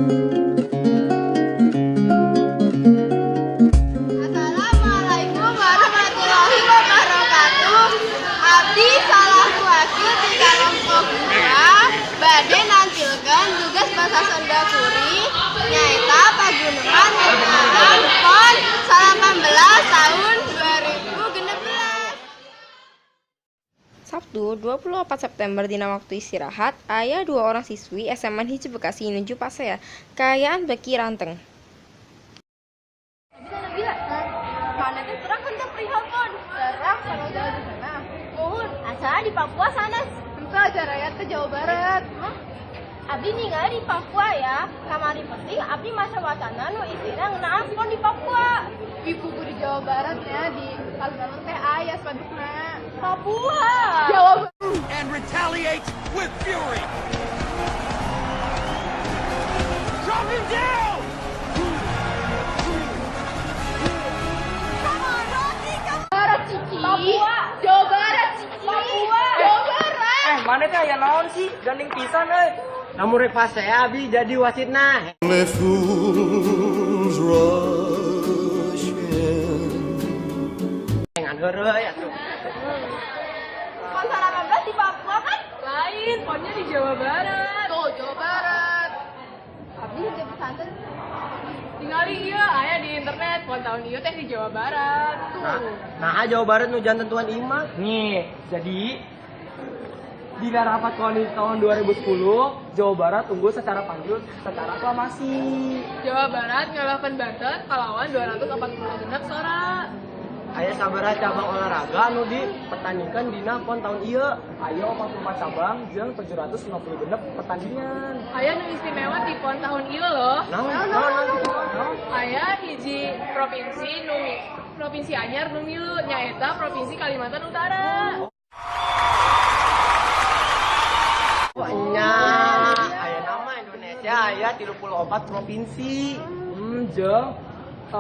Assalamualaikum warahmatullahi wabarakatuh. Abdi salaku wakil di kelompok 2 bade nampilkeun tugas bahasa Sunda kuring, nyaeta paguneman ngeunaan PON 18 tahun 2016. Sabtu 24 September, dina waktu istirahat, aya dua orang siswi SMA Hiji Bekasi nuju pasea. Kaayaan beuki ranteng. Nabila, mana teh terang henteu perihal PON? Terang kalau jalan di sana. Muhun, asa di Papua sanes. Henteu, acaranya ke Jawa Barat. Hah? Abdi ningali di Papua ya. Kamari penting abdi maca wacana nu isina ngeunaan PON di Papua. Di buku di Jawa Barat ya, di alun-alun teh aya spandukna. Papua. Jawa Barat. And retaliate with fury. Drop him down! Barat, Cici. Papua. Jawa Barat, Cici. Papua. Jawa Barat. Eh, mana teh aya naon sih? Gandeng pisan euy. Lamun rek pasea, abi jadi wasitna. Only fools rush in. Ngan heureuy atuh. PON 18 di Papua kan? Lain, PON-nya di Jawa Barat. Tuh, Jawa Barat. Abdi henteu pesantren. Tingali ieu aya di internet, PON tahun ieu teh di Jawa Barat. Tuh. Nah, Jawa Barat nu janten tuan imah. Nih, jadi di rapat KONI tahun 2010, Jawa Barat unggul secara panjul secara aklamasi. Jawa Barat ngalahkan Banten kalawan 246 sora. Aya sabaraha cabang olahraga anu dipertandingkan dina PON tahun ieu? Aya 44 cabang jeung 756 pertandingan. Aya nu istimewa di PON tahun ieu loh. Naon? Naon? Naon? Aya hiji provinsi nu provinsi anyar nu milu, nyaeta Provinsi Kalimantan Utara. Oh, nya, aya nama Indonesia aya 34 provinsi. Jeung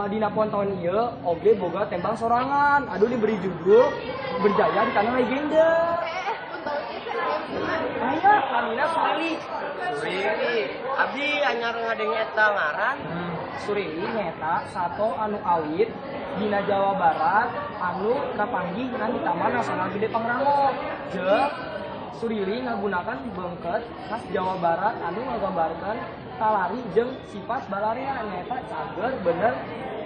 dina PON tahun ieu oge boga tembang sorangan. Aduh, diberi judul Berjaya di Tanah Legenda. Aya namina Surili. Surili. Abdi anyar ngadenge eta ngaran. Surili nyaeta sato anu awit dina Jawa Barat anu kapanggih di Taman Nasional Gede Pangrango. Jeung Surili ngagunakan beungkeut khas Jawa Barat anu ngagambarkeun talari jeung sifat balarea, nyaeta cager, bener,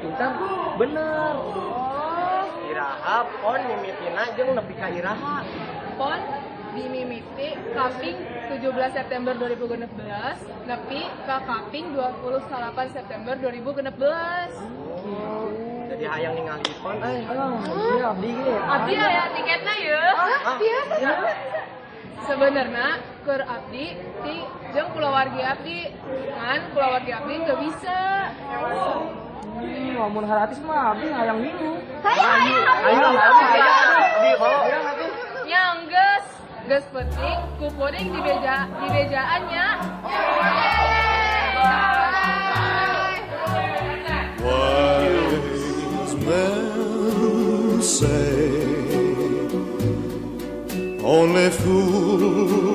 pinter, bener. Oh, iraha PON mimitina jeung nepi ka iraha? PON dimimiti kaping 17 September 2016 nepi ka kaping 28 September 2016. Oh, jadi hayang ningali PON euy. Ah, iya, abdi ge. Abdi aya tiketna ye. Ah, iya. Sebenarnya keur abdi ti jeung kulawargi abdi, ngan kulawargi abdi teu bisa. Lamun gratis mah abdi hayang milu. Saya hayang. Ayo, ayo, ayo, abdi bawa. Nya geus, geus penting ku kuring dibeja dibejaan nya. Wise men say only fools